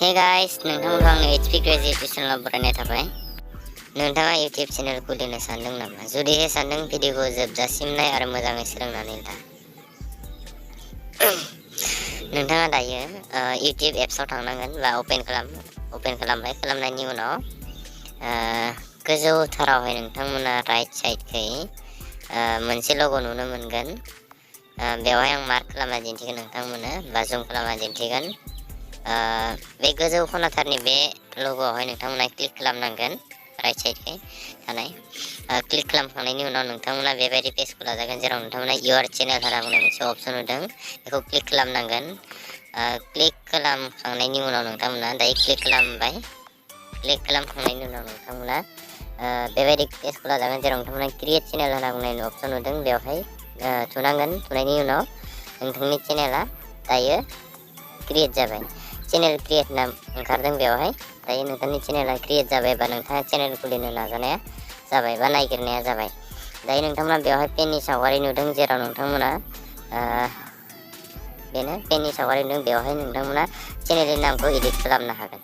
Hey guys, नोंथांमोनखौ आंनि HP graduate चेनेलाव बरायनाय थाबाय। नोंथाङा YouTube चेनेल खुलिनो सानदों नामा? जुदि सानदों भिडिअखौ जोबजासिम नाय आरो मोजाङै सोलोंनानै ला। नोंथाङा दायो YouTube एप्सआव थांनांगोन बा अपेन खालामबाय। खालामनायनि उनाव गोजौथारावहाय नोंथांमोना राइट साइडखै मोनसे लग' नुनो मोनगोन। बेवहाय आं मार्क खालामना दिन्थिगोन नोंथांमोननो बा जुम खालामना दिन्थिगोन। बे गोजौ खनाथारनि बे लग'आवहाय नोंथांमोना क्लिक खालामनांगोन राइट साइडखै थानाय। क्लिक खालामखांनायनि उनाव नोंथांमोना बेबायदि पेजखौ लाजागोन जेराव नोंथांमोना इउआर चेनेल होनना बुंनाय मोनसे अप्शन नुदों। बेखौ क्लिक खालामनांगोन। क्लिक खालामखांनायनि उनाव नोंथांमोना दायो क्लिक खालामबाय। क्लिक खालामखांनायनि उनाव नोंथांमोना बेबायदि पेजखौ लाजागोन जेराव नोंथांमोना क्रिएट चेनेल होनना बुंनाय अप्शन नुदों। बेवहाय थुनांगोन। थुनायनि उनाव नोंथांनि चेनेला दायो क्रिएट जाबाय। चेनेल क्रिएट नाम ओंखारदों बेवहाय। दायो नोंथांनि चेनेला क्रिएट जाबाय बा नोंथाङा चेनेल खुलिनो नाजानाया जाबाय बा नायगिरनाया जाबाय। दायो नोंथांमोना बेवहाय पेननि सावगारि नुदों जेराव नोंथांमोना पेननि सावगारि नुदों। बेवहाय नोंथांमोना चेनेलनि नामखौ एडिट खालामनो हागोन।